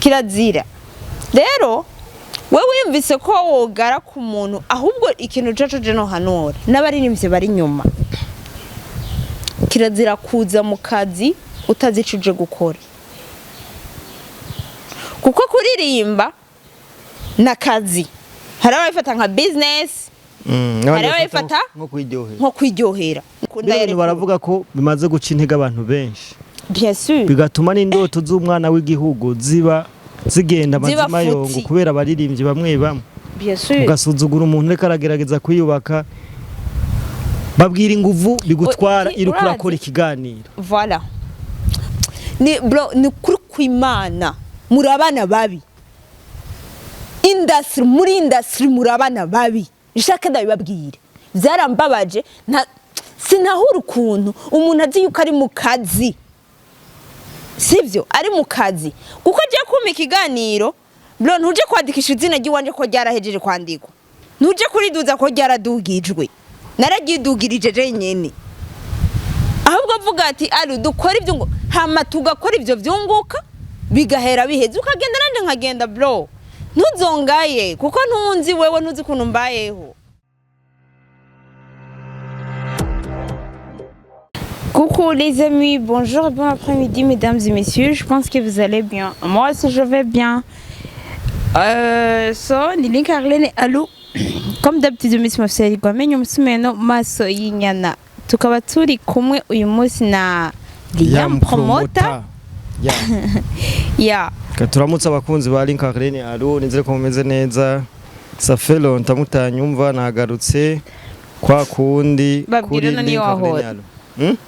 Kirazira rero wewe wiyumvise ko wogara ku muntu. Ahubwo ikintu caco je nohanura n'abaririmbyi bari inyuma: kirazira kuza mu kazi utazi ico uje gukora, kuko kuririmba n'akazi. Hari ababifata nka business, n'abandi hari bafata ababifata nko kwiryohera. Nko kwiryohera. Bino bintu baravuga ko bimaze guca intege abantu benshi, Bien sûr. bigatuma n'indoto z'umwana w'igihugu ziba zigenda Ziba amazima yongo futsi. kubera abaririmbyi bamwe bamwe. Bien sûr. Ugasuzugura umuntu ariko aragerageza kwiyubaka. Babwira inguvu bigutwara iri Urazi? kurakora ikiganiro. Voilà, ni bro, ni kuri kwimana. Muri abana babi industry, muri industry muri abana babi. Nshaka ndabibabwire, byarambabaje. Nta sinahura ukuntu umuntu azi yuko ari mu kazi, sivyo? Ari mu kazi kuko agiye kumpa ikiganiro. Bro, ntuje kwandikisha izina ry'iwanje ko ryarahejeje kwandikwa, ntuje kuriduza ko ryaradugijwe, nararyidugirije jenyene. Ahubwo avuga ati: "Ari dukora ibyo ngo hama tugakora ibyo byunguka, bigahera biheze, ukagenda nanje nkagenda." Bro, ntuzongaye kuko ntunzi wewe, ntuzi ukuntu mbayeho. Coucou les amis, bonjour et bon après-midi mesdames et messieurs, je pense que vous allez bien. Moi aussi je vais bien. So, ni Link Arlene Allo. Comme d'habitude, Miss Mafseri Gwamenye umusumeno maso y'inyana. Tukaba turi kumwe uyu munsi na Liam Promoter. Ya. Ya. Turamutse abakunzi ba Link Arlene Allo, nizere ko mumeze neza. Ça fait longtemps mutanyumva, nagarutse kwa kundi Babwire kuri no niyo Link Arlene wahora. Allo.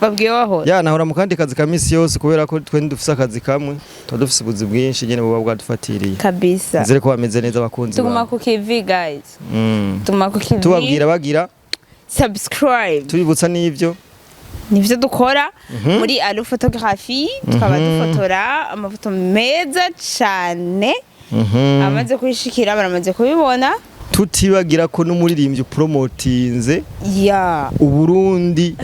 Babwiye wahora. Ya, nahora mu kandi kazi ka misi yose, kubera ko twe dufise akazi kamwe, tuba dufise ubuzi bwinshi nyene buba bwadufatiriye. Kabisa. Nizere ko bameze neza abakunzi Tuguma bawe. ku kivi guys. Tuguma ku kivi. Tubabwira bagira subscribe. Tubibutsa n'ivyo Nivyo dukora muri Allo Photography, tukaba dufotora amafoto meza cane. Amaze kwishikira baramaze kubibona. Tutibagira ko n'umuririmbyi promotinze Uburundi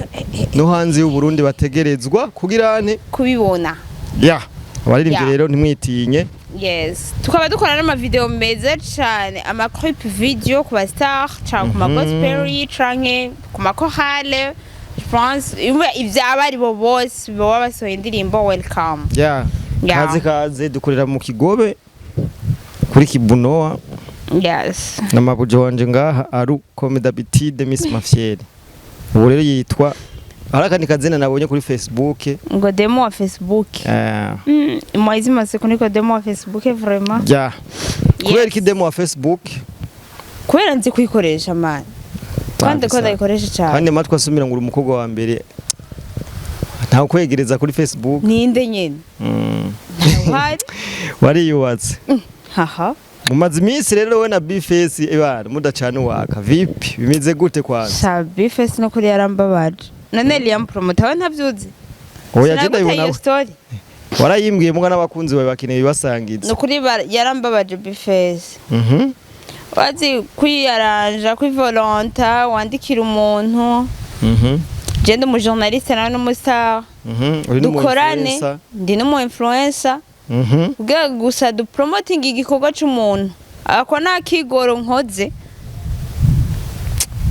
no hanze y'Uburundi bategerezwa kugira ane kubibona. Ya, abaririmbyi rero ntimwitinye. Yes, tukaba dukora n'amavideo meza cane, ama clip video ku ba star canke ku ma gospel canke ku ma chorale. Je pense ivyaba ari bo bose baba basohoye indirimbo, welcome. Ya. Kaze kaze, dukorera mu Kigobe kuri Kibunoa n'amabujo wanje ngaha aru comme d'habitude Miss Mafiere. Ubu rero yitwa, hari akandi kazina nabonye kuri Facebook. Ngo demo wa Facebook. Mwaizi masiku niko demo wa Facebook vraiment. Ya, kubera iki demo wa Facebook? Kubera nzi kuyikoresha man, kandi ko ndayikoresha cane. Kandi amatwi asumira ngo uri umukobwa wa mbere ntawe kwegereza kuri Facebook. Ninde nyene? Ntawuhari. Wariyubatse. Haha. Mumaze iminsi rero we na Bface ebana mudacana uwaka. Vipi, bimeze gute kwanza? Sha, Bface no kuri yarambabaje. None Liam Promoter we ntavyuzi? Oya, je Sinaguteye ndabibona. iyo story. Warayimbwiye muga n'abakunzi bawe bakeneye bibasangiza. Nukuri yarambabaje Bface. Wazi kwiyaranja, kwivolonta, wandikira umuntu. Je ndi umujournaliste nawe n'umustar. Uri n'umu Dukorane. influencer. Ndi n'umu influencer. Kugira gusa dupromoting igikorwa c'umuntu. Ako nta kigoro nkoze.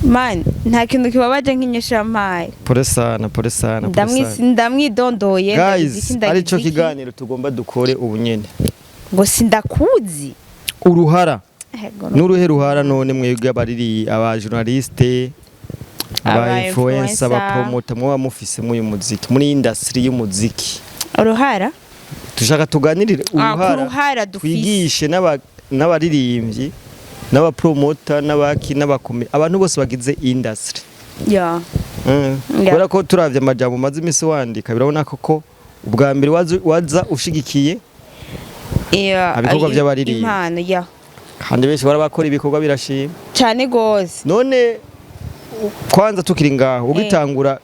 Man, nta kintu kibabaje nk'inyishu yampaye. Pole sana, pole sana, pole sana. Ndamwidondoye, ndagize iki, Guys, ndagize arico iki. kiganiro tugomba dukore ubu nyene. Ngo sindakuzi. Uruhara. Ego, N'uruhe ruhara none mwebwe abariri, aba journaliste, aba Aba influencer, aba influencer. promoter, mwoba mufise muri uyu muziki, muri industry y'umuziki? Uruhara? Tushaka tuganirire Ah, ku uruhara ruhara dufise. twigishe n'abaririmbyi n'abapromota n'abaki n'abakome, abantu bose bagize industry. Kubera ko turavye amajambo umaze imisi wandika, birabona ko ubwa mbere waza ushigikiye ibikorwa by'abaririmbyi. Impano ya. Kandi benshi barabakora ibikorwa birashima. Cane gose. None kwanza tukiri ngaho, ugitangura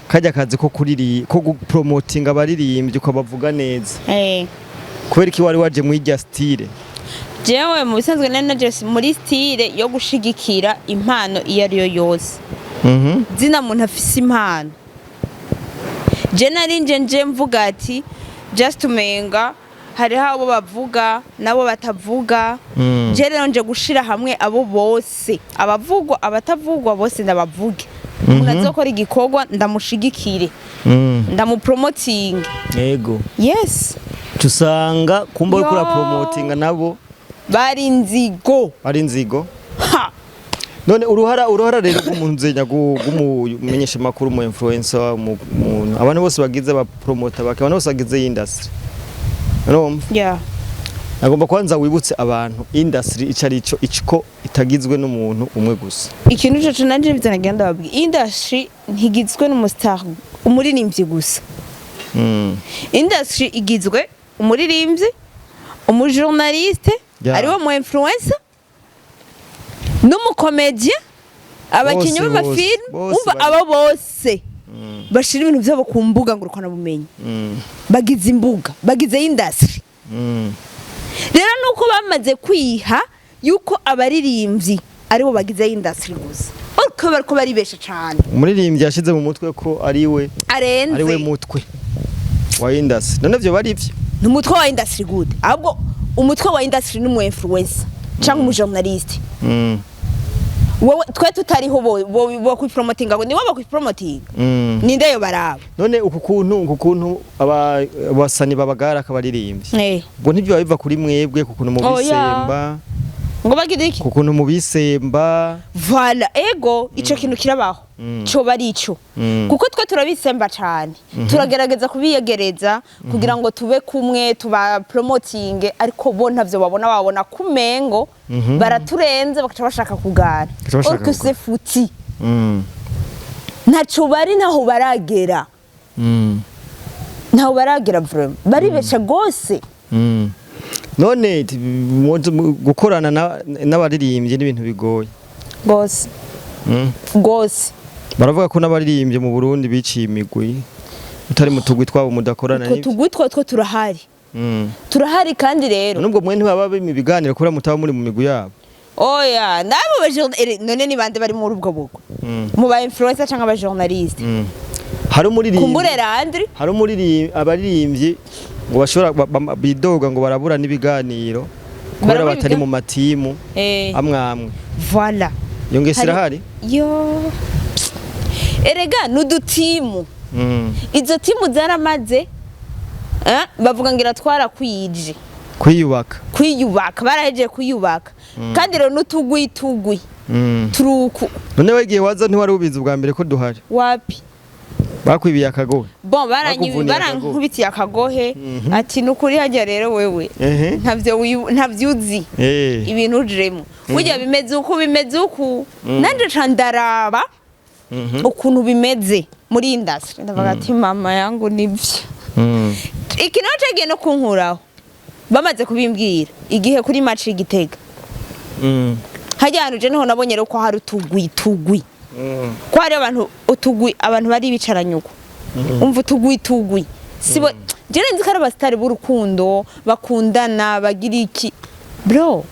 kajya kazi ko kuriri ko gupromotinga abaririmbyi ukabavuga neza, kubera iki wari waje muri irya style? Jewe mu bisanzwe nari naje muri style yo gushigikira impano iyo ari yo yose. Zina muntu afise impano, je nari nje mvuga ati just umenga Hariho abo bavuga nabo batavuga. Je rero nje gushira hamwe abo bose, abavugwa, abatavugwa, bose ndabavuge. Umuntu azokora igikorwa ndamushigikire, ndamupromotinge. Yes. Tusanga kumba uriko Yo. urapromotinga nabo Bari inzigo. Ari inzigo. Ha. None uruhara rero rw'umuntu nzenya rw'umumenyesha makuru, mu influencer, mu muntu, abantu bose bagize aba promoter bake, abantu bose bagize industry, urumva? Yeah. Agomba kwanza wibutse abantu industry ico ari cyo, iciko itagizwe n'umuntu umwe gusa. Ikintu coco nanje nivyo nagenda babwira, industry ntigizwe n'umustar, umuririmbyi gusa. Industry igizwe umuririmbyi, umujournaliste, ariwo mu influencer, n'umucomédien, abakinnyi Bose, b'amafilm. bose Umva, abo bose bashira ibintu byabo ku mbuga ngurukanabumenyi, bagize imbuga, bagize industry. Rero nuko bamaze kwiha yuko abaririmbyi aribo bagize industry gusa, ariko bariko baribesha cane. Umuririmbyi yashize mu mutwe ko ari we arenze ari we mutwe wa industry. None vyo bari ivyo? Ni umutwe wa industry gute? Ahubwo umutwe wa industry ni umu influencer canke umujournaliste. Wowe twe tutariho, bo kwipromotinga ngo nibo bakwipromotinga? Ninde yo baraba? None uku kuntu abasani babagara akabaririmbyi, ubwo ntibyo biva kuri mwebwe ku kuntu mubisemba? Ngo bagira iki? Ku kuntu mubisemba. Voilà, ego, ico kintu kirabaho. Coba ari ico, kuko twe turabisemba cane, turagerageza kubiyegereza kugira ngo tube kumwe, tuba promotinge, ariko bo ntavyo babona, babona kumengo baraturenze, bakaca bashaka kugara. Bakaca bashaka Or que kugara. c'est foutu. Ntaco bari, ntaho baragera. Ntaho baragera vraiment, baribesha gose. None gukorana n'abaririmbyi n'ibintu bigoye? Gose. Gose. Baravuga ko n'abaririmbyi mu Burundi biciye imigwi, utari mu tugwi twabo mudakorana. Utwo N'ibyo? tugwi two turahari. Turahari kandi rero. Nubwo mwe ntibaba bari mu biganiro kubera mutaba muri mu migwi yabo. Oya, nabo none ni bande bari muri ubwo bugwi? Mu ba influencer canke aba journaliste? Hari umuririmbyi Kumbure Landry. Hari umuririmbyi, abaririmbyi ngo bashobora bidoga ngo barabura n'ibiganiro kubera Barabura batari mu matimu amwe amwe. Voilà. Iyo ngeso irahari. Yo, erega n'udutimu. Izo timu zaramaze, bavuga ngo iratwarakwije. Kwiyubaka. Kwiyubaka, barahejeje kwiyubaka. Kandi rero n'utugwi tugwi turuku. None we igihe waza ntiwari ubizi ubwa mbere ko duhari? Wapi. Bakwibiye akagohe? Bon, Bakuvuniye barankubitiye akagohe ati nukuri hajya rero wewe ntavyo uzi. Ibintu ujemo burya bimeze uku, bimeze uku. Nanje ca ndaraba ukuntu bimeze muri industry, ndavuga ati mama yangu, nivyo. Iki naho cagiye no kunkuraho, bamaze kubimbwira igihe kuri match y'Igitega. Hajya hantu je niho nabonye rero ko hari utugwi tugwi, ko hari abantu utugwi, abantu bari bicaranye uko. Umva, utugwi tugwi sibo. Je nzi ko ari abasitari b'urukundo, bakundana, bagira iki, bro.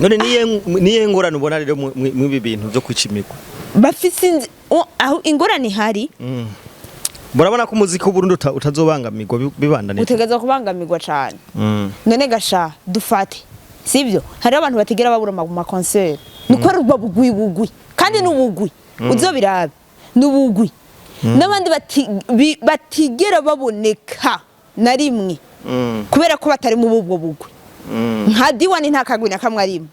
None niye ngorane ubona rero mw'ibi bintu byo kwica imigwi? Bafise aho ingorane ihari. Murabona ko umuziki w'Uburundi utazobangamirwa bibandanije? Utegerezwa kubangamirwa cane. None gasha dufate, sivyo, hariho abantu batigera babura mu maconcert, niko ari ubugwi bugwi, kandi n'ubugwi uzobirabe n'ubugwi, n'abandi batigera baboneka na rimwe kubera ko batari mu bubwo bugwi. Nka D1 nta kagwi na kamwe arimo,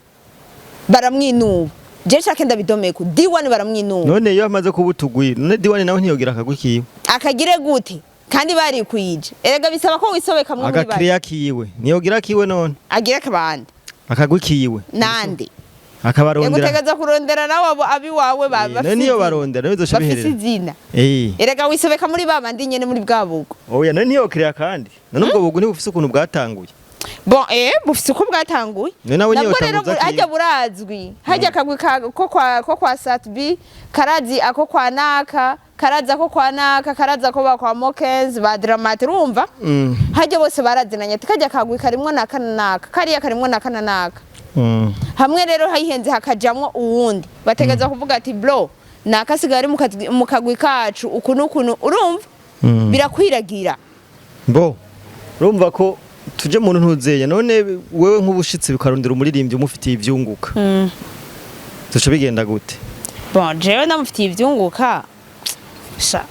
baramwinuba. Je nshake ndabidomeko, D1 baramwinuba. None iyo amaze kuba utugwi, none D1 nawe ntiyogira akagwi kiwe? Akagire gute kandi barikwije? Erega bisaba ko wisobekamwo muri bari. Agakiriya kiwe ntiyogira kiwe none? Agire akabandi. Akagwi kiwe. Nande? Akabarondera. Yagutegeza kurondera nawe abo abiwawe None niyo barondera none bizoca bafise biherera izina. Erega wisobeka muri ba bandi nyene, muri bwa bugo. Oya, none ntiyokiriya kandi none ubwo bugwi ntibufise ukuntu bwatanguye? Bon, bufise uko bwatanguye. None nawe Nabwo niyo rero utanguza kiwe. hajya burazwi, hajya akagwi ko kwa Satbi karazi, ako kwa naka karazi, ako kwa naka karazi, ako ba kwa Mokens ba Dramate, urumva? Hajya bose barazinanye, ati kajya kagwi karimwo naka na naka, kariya karimwo naka na naka. Hamwe rero hayihenze hakajamwo uwundi, bategeza kuvuga ati bro, naka asigaye ari mu kagwi kacu uku n'ukuntu, urumva? Birakwiragira. Bo urumva ko Tuje mu ntuzenya. None wewe nk'ubushitsi bikarondera umuririmbyi umufitiye ivyunguka, tuca bigenda gute? Bon, jewe ndamufitiye ivyunguka, sha,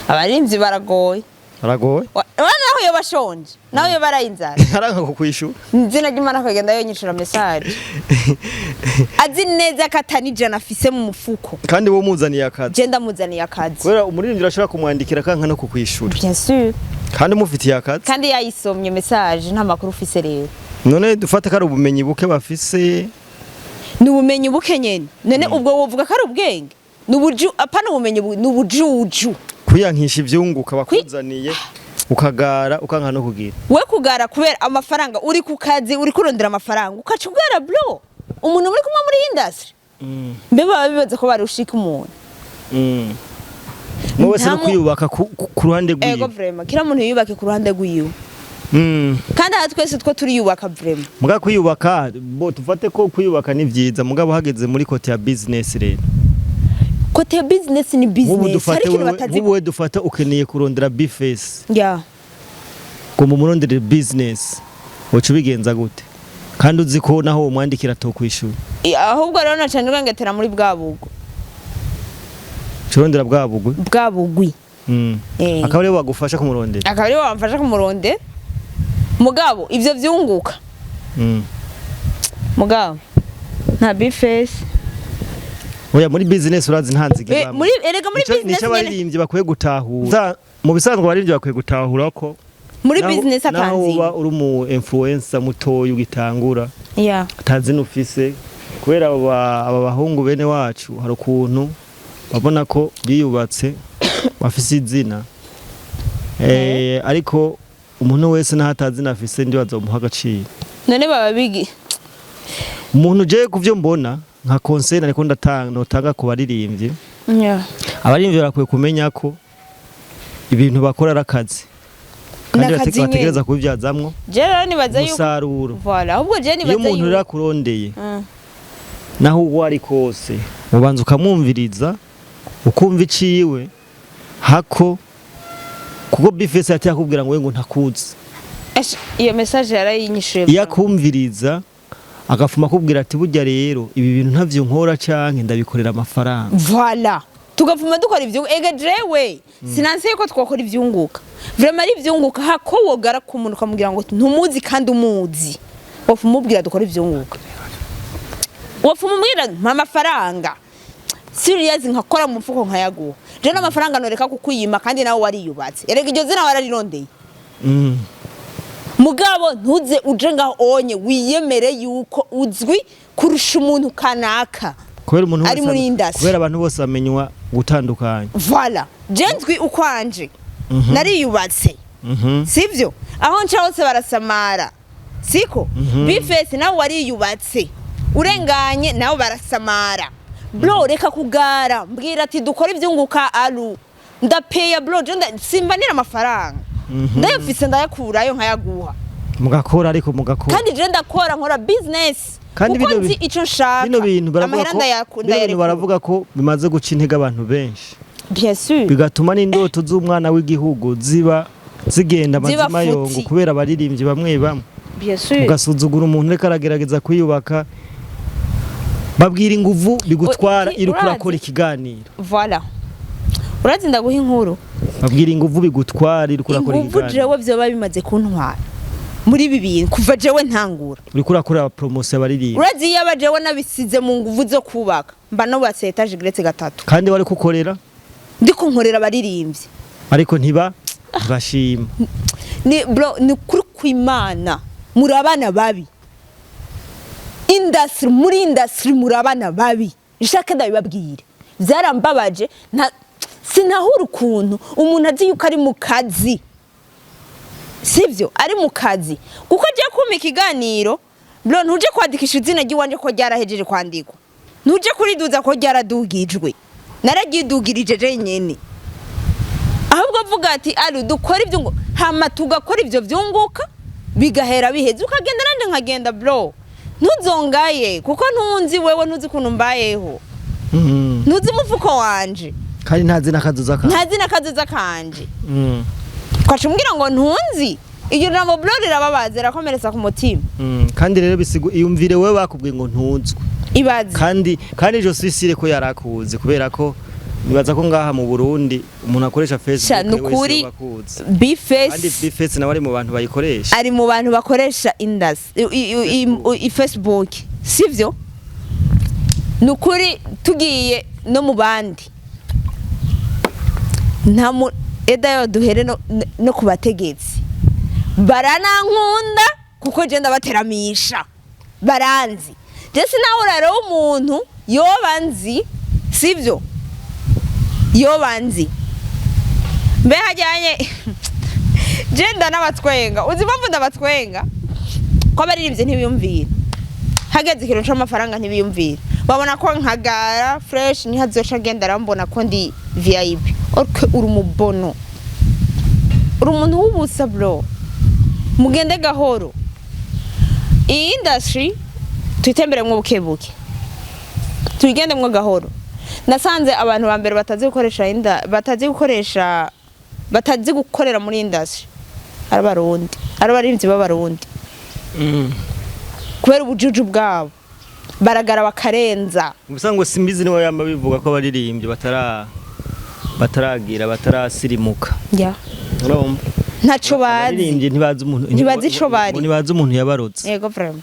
abarimvyi baragoye. Aragoye. Naho yoba ashonje, naho yoba araye inzara, aranka kukwishura. Izina ry'Imana, akagenda yonyishura message azi neza ko atani 100 afise mu mufuko. Kandi wowe umuzaniye akazi. Je ndamuzaniye akazi. Kubera umuririmbyi urashobora kumwandikira kanka no kukwishura. Bien sûr. Kandi umufitiye akazi. Kandi yayisomye message, nta makuru ufise rero. None dufate ko ari ubumenyi buke bafise? Ni ubumenyi buke nyene. None ubwo wovuga ko ari ubwenge? Ni ubuju, apana ubumenyi, ni ubujuju. Kwiyankisha ivyunguka bakuzaniye, ukagara, ukanka no kugira. We kugara kubera amafaranga, uri ku kazi, uri kurondera amafaranga, ukaca ugara, bro. Umuntu muri kumwe muri industry, mbe baba bibaza ko barushika umuntu? Mwe wese no kwiyubaka ku ruhande Ego. rwiwe. Vraiment, kila muntu yiyubake ku ruhande rwiwe. Kandi aha twese two turiyubaka, vraiment. Muga kwiyubaka, bo tufate ko kwiyubaka ni vyiza, mugabo hageze muri côté ya business rero. Côté ya business ni Nk'ubu business hari dufate ikintu wewe, batazi. nk'ubu we dufate ukeneye kurondera Bface ngo mumurondere business, woca ubigenza gute kandi uzi ko naho womwandikira atokwishura? Ahubwo rero naca ngetera muri bwa bugwi. Curondera bwa bugwi. Bwa bugwi. Akaba ariwe bagufasha kumurondera. Akaba ariwe wamfasha kumurondera, mugabo ivyo vyunguka, mugabo nta Bface. Oya, muri business urazi nta nziga ibamwo. Muri erega muri business Nico nyene. Abaririmbyi bakwiye gutahura, mu bisanzwe abaririmbyi bakwiye gutahura ko Muri business naho uba atanziga. uri umu influencer mutoya ugitangura, atazina ufise, kubera aba bahungu bene wacu hari ukuntu babona ko biyubatse, bafise izina, ariko umuntu wese naho atazina afise ndi bazomuha agaciro. None baba bigi Umuntu je kuvyo mbona nka conseil ariko ndatanga, notanga ku baririmbyi, abaririmbyi barakwiye kumenya ko ibintu bakora ari akazi kandi N'akazi nyene. bategereza kubibyazamwo Je rero nibaza yuko umusaruro. Voilà, ahubwo je Iyo nibaza umuntu rero yuko akurondeye, naho uwo ari kose, ubanza ukamwumviriza, ukumva iciwe hako, kuko Bface yateye akubwira ngo we ngo ntakuzi. Eshe, iyo message yarayinyishuye. Iyo akumviriza agafuma akubwira ati: "Burya rero ibi bintu ntavyo nkora canke ndabikorera amafaranga." Voilà, tugapfuma dukora ivyunguka. Ega jewe sinanse yuko twakora ivyunguka, vraiment ari ivyunguka, hako wogara ku muntu ukamubwira ngo ntumuzi kandi umuzi. Wopfuma umubwira dukora ivyunguka, wopfuma umubwira mpa amafaranga serious, nkakora mu mufuko nkayaguha. Je n'amafaranga noreka kukwiyima, kandi nawe wariyubatse. Erega iryo zina wararirondeye. Mugabo ntuze uje ngaho onye wiyemere yuko uzwi kurusha umuntu kanaka Kubera umuntu ari wese muri industry. Kubera abantu bose bamenywa gutandukanye. Voilà, je nzwi ukwanje, nariyubatse. Sivyo? Aho nca hose barasamara, siko? Bface nawe wariyubatse, urenganye nawe barasamara. Bro, reka kugara, mbwira ati dukore ivyunguka, alu ndapeya, bro. Je simbanira amafaranga, ndayafise, ndayakurayo nkayaguha. Mugakora, ariko mugakora. Kandi je ndakora, nkora business Kandi kuko bino nzi ico nshaka. Bino bintu baravuga Amahera ko bino bintu ndayarekura. baravuga ko bimaze guca intege abantu benshi, Bien sûr. bigatuma n'indoto z'umwana w'igihugu ziba zigenda Ziba amazima yongo futsi. kubera abaririmbyi bamwe bamwe. Bien sûr. Ugasuzugura umuntu ariko aragerageza kwiyubaka. Babwira inguvu bigutwara iri kurakora ikiganiro. Voilà, urazi, ndaguha inkuru. Babwira inguvu bigutwara iri kurakora Inguvu ikiganiro. jewe vyoba bimaze kuntwara muri ibi bintu kuva jewe ntangura. Uriko urakora promotion abaririmbyi. Urazi iyo aba jewe nabisize mu nguvu zo kubaka, mba nubatse étage igeretse gatatu. Kandi wari kukorera Ndiko nkorera abaririmbyi. Ariko ntiba ntibashima. Ni bro, ni kuri kwimana, muri abana babi. Industry, muri industry muri abana babi, nshaka ndabibabwire. Byarambabaje, nta sinahura ukuntu umuntu azi yuko ari mu kazi, sivyo? Ari mu kazi, kuko agiye kumpa ikiganiro, bro, ntuje kwandikisha izina ry'iwanje ko ryarahejeje kwandikwa, ntuje kuriduza ko ryaradugijwe, nararyidugirije je nyene. Ahubwo avuga ati ari dukora ibyo, hama tugakora ibyo byunguka, bigahera biheze, ukagenda nanje nkagenda. Bro, ntuzongaye kuko ntunzi wewe, ntuzi ukuntu mbayeho, ntuzi umufuko wanje. Kandi ntazi n'akazuza ka Ntazi n'akazoza kanje. Twaca umbwira ngo ntunzi. Iryo jambo bro rirababaza, rirakomeretsa ku mutima. Kandi rero bisigu iyumvire wewe bakubwiye ngo ntuzwe. Ibaze. Kandi je suis sûr ko yarakuze, kubera ko nibaza ko ngaha mu Burundi umuntu akoresha Sha, Facebook nukuri wese bakuzi. Kandi B-Face B-Face nawe ari mu bantu bayikoresha. Ari mu bantu bakoresha indas i Facebook, sivyo? Nukuri tugiye no mu bandi, nta mu eda yo duhere no ku bategetsi, baranankunda kuko je ndabateramisha, baranzi. Je sinahura rero umuntu yoba nzi, sivyo? Yoba nzi mbe hajyanye je ndanabatwenga. Uzi impamvu ndabatwenga? Ko abaririmbyi ntibiyumvira, hageze ikintu c'amafaranga ntibiyumvira, babona ko nkagara fresh, ntihazoca agenda arambona ko ndi VIP. Orke uri umubono, uri umuntu w'ubusa bro, mugende gahoro. Iyi industry tuyitemberemwo buke buke, tuyigendemwo gahoro. Nasanze abantu ba mbere batazi gukoresha inda, batazi gukoresha, batazi gukorera muri industry ari Abarundi, ari abaririmbyi b'Abarundi, kubera ubujuju bwabo baragara bakarenza. Ubusa ngo Simbizi niwe yamba bivuga ko abaririmbyi bataragira, batarasirimuka. Urumva? Ntaco bazi. Abaririmbyi ntibazi umuntu. Ntibazi ico bari. Ntibazi umuntu yabarotse. Yego vraiment.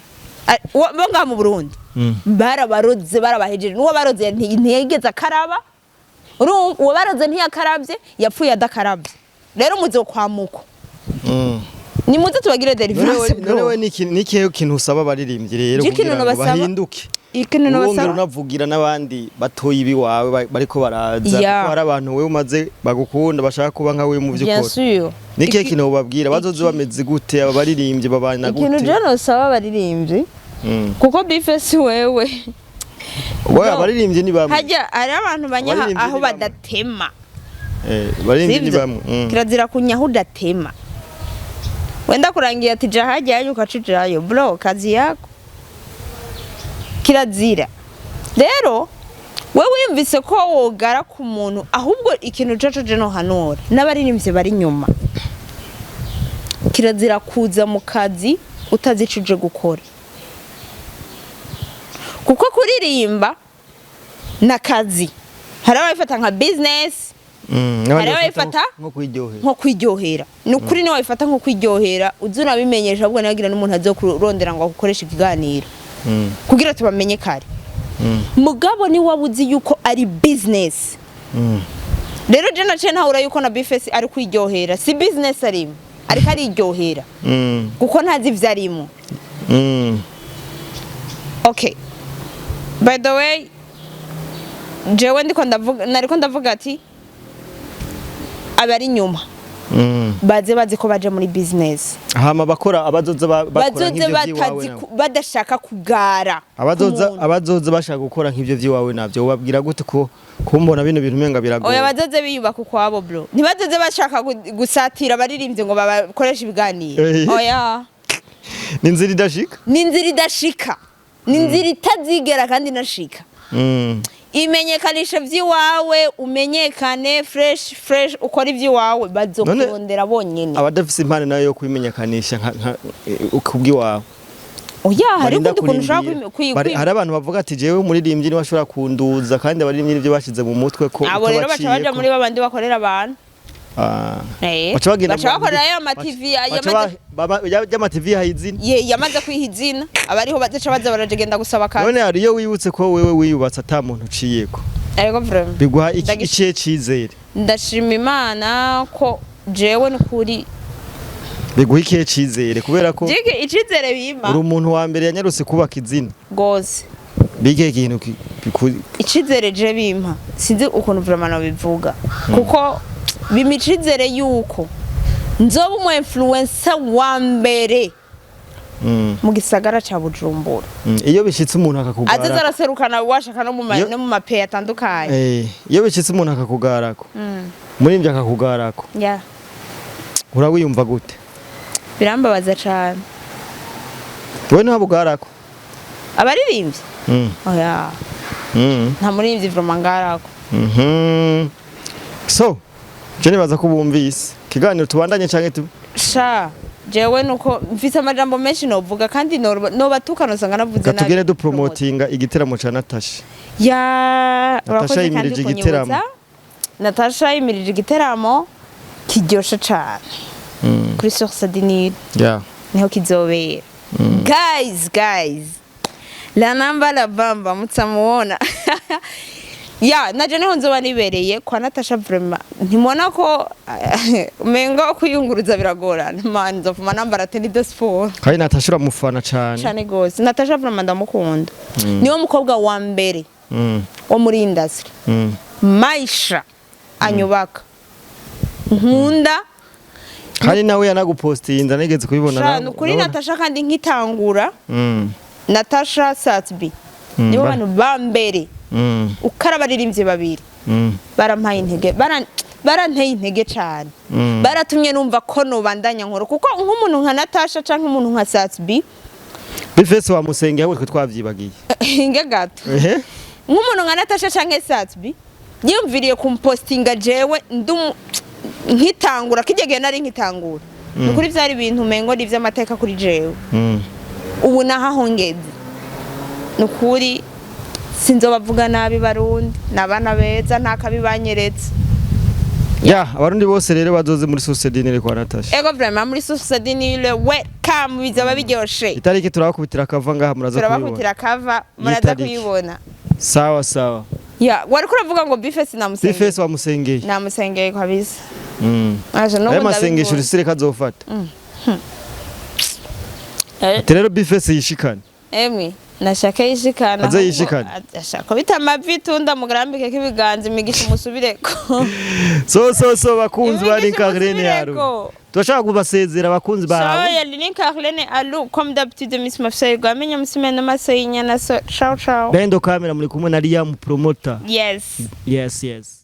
Bo ngaha mu Burundi barabaroze, barabahejeje. N'uwo baroze ntiyigeze akaraba. Urumva, uwo baroze ntiyakaravye, yapfuye adakarabye. Rero muzokwamuko, nimuze tubagire deliverance. None bro. we niki kintu usaba abaririmbyi rero Je ikintu kugira ngo nobasaba- bahinduke? Ikintu Wongera nobasaba unavugira n'abandi batoyi ibiwawe bariko baraza, kuko hari abantu wewe umaze bagukunda, bashaka kuba nka wewe mu Bien vy'ukora. sûr. Nikihe kintu ubabwira? Bazoze bameze gute? Aba baririmbyi babana Ikintu gute? je nosaba abaririmbyi, kuko B-Face wewe Wewe No. abaririmbyi ni bamwe. Hajya hari abantu banyaha Abaririmbyi aho ni bamwe. badatema. Abaririmbyi ni Sivyo? bamwe. Kirazira kunyaho udatema. Wenda kurangiye ati ja hajyayo, ukaca ujayo bro, kazi yako. Kirazira rero we wiyumvise ko wogara ku muntu. Ahubwo ikintu caco je nohanura n'abaririmbyi bari inyuma, kirazira kuza mu kazi utazi ico uje gukora, kuko kuririmba n'akazi. Hari ababifata nka business, N'abandi hari bafata ababifata nko kwiryohera. Nko kwiryohera. Ni ukuri, niwe wabifata nko kwiryohera, uzi urabimenyesha, ahubwo nagira n'umuntu azokurondera ngo agukoreshe ikiganiro kugira tubamenye kare. Mugabo ni waba uzi yuko ari business. Rero je naciye ntahura yuko na B-Face ari kwiryohera, si business arimo, ariko ariryohera kuko ntazi ivyo arimo. Okay, by the way, jewe ndiko ndavuga, nariko ndavuga ati abari inyuma baze bazi ko baje muri business. Hama bakora, abazoza bakora Bazoze nk'ivyo vy'iwawe batazi nabo. Badashaka kugara Abazoza ku muntu. Abazoza bashaka gukora nk'ivyo vy'iwawe navyo ubabwira gute, ko kumbona bino bintu umenga biragoye? Oya, bazoze biyubaka ukwabo bro, ntibazoze bashaka gusatira abaririmbyi ngo babakoreshe ibiganiro. Oya. Ni inzira idashika. Ni inzira idashika, ni inzira itazigera kandi inashika. Imenyekanisha vy'iwawe, umenyekane fresh fresh, ukora ivy'iwawe, bazokurondera bonyene. Abadafise impano nayo yo kwimenyekanisha kubw'iwawe? Oya, hari Barinda ukundi kuntu ushobora kurindira. Hari abantu bavuga ati jewe umuririmbyi niwe ashobora kunduza, kandi abaririmbyi nivyo bashize mu mutwe ko Abo rero baca baja utabaciyeko. muri babandi bakorera abantu. Baca bagenda Baca bakorera ya ma TV baca yamaze y'ama TV yahaye izina. Yamaze kwiha izina, abariho bazaca baza baragenda gusaba akazi. None hari iyo wibutse ko wewe wiyubatse ata muntu uciyeko, Ariko vraiment biguha ikihe cizere? Ndashima Imana ko jewe nukuri Biguha ikihe cizere, kubera ko jike icizere bima uri umuntu wa mbere yanyarutse kubaka izina? Gose. Bigihe ikintu Icizere je bimpa, sinzi ukuntu vraiment nabivuga, kuko bimpa icizere yuko nzoba umu influencer wa mbere mu gisagara ca Bujumbura. Iyo bishitse umuntu akakugara Azaza araserukana washaka no mu no mu mapeyi atandukanye. Iyo bishitse umuntu akakugarako, umuririmbyi akakugarako, urawiyumva gute? Birambabaza cane. Wowe ntiwabugarako? Abaririmbyi? Oya. Nta muririmbyi vraiment ngarako. So je nibaza ko bumvise ikiganiro, tubandanye canke tu Sha. Jewe nuko mfise amajambo menshi novuga, kandi nobatuka nosanga navuze nabi. Katugere dupromotinga igiteramo ca Natasha. Ya. Natasha Urakoze kandi yimirije igiteramo. kunyibutsa. Natasha yimirije igiteramo kiryoshe cane kuri Source du Nil. Niho kizobera, guys. Guys, la namba la bamba mutamuona. Ya, naje niho nzoba nibereye kwa Natasha. Vraiment, ntimubona ko umengo kwiyunguruza biragorana? Man, nzopfuma nambara tenue de sport. Kandi Natasha uramufana cane. Cane gose. Natasha vraiment ndamukunda, niwe mukobwa wa mbere wo muri industry maisha anyubaka, nkunda. Kandi nawe yanagupostinze, nigeze kubibona. Sha, ni ukuri. Natasha kandi nkitangura, Natasha, Sat-B, nibo bantu ba mbere ukara abaririmbyi babiri barampaye intege, baranteye intege cane, baratumye numva ko nobandanya nkora, kuko nk'umuntu nka Natasha canke umuntu nka Sat-B. B-Face wamusengeye, ahubwo twe twavyibagiye. Hinge gato. Ehe. Nk'umuntu nka Natasha canke Sat-B yiyumviriye kumpostinga jewe nkitangura, kijya gihe nari nkitangura, ni ukuri vyari ibintu umengo ni ivy'amateka kuri jewe. Ubu naho ngeze, ni ukuri sinzobavuga nabi. Barundi ni abana beza, nta kabi banyeretse. Ya, abarundi bose rero bazoze muri Source du Nil kwa Natasha. Ego, vraiment, muri Source du Nil, welcome, bizaba biryoshe. Itariki turabakubitira akava ngaha, muraza kubibona. Turabakubitira kava, muraza Y'itariki. kuyibona. Sawa sawa. Ya, wariko uravuga ngo B-Face namusengeye. B-Face wamusengeye. Namusengeye kabisa. Aje Ayo n'ubu masengesho ndabikunda. risire kazofata. Ati rero B-Face yishikane. Emwe, nashaka yishikana. Aze ahubwo yishikane. Ashaka bita amavi tunda mugarambike ibiganza, imigisha umusubireko. So so so, bakunzi ba Imigisha Linka Yaru. umusubireko. Turashaka kubasezera, abakunzi bawe. Ciao, ya Linka Arlene Alu, comme d'habitude Miss Mafsay Gwamenya musimene maso y'inyana. So ciao ciao. Bendo kamera muri kumwe na Liam Promoter. Yes. Yes.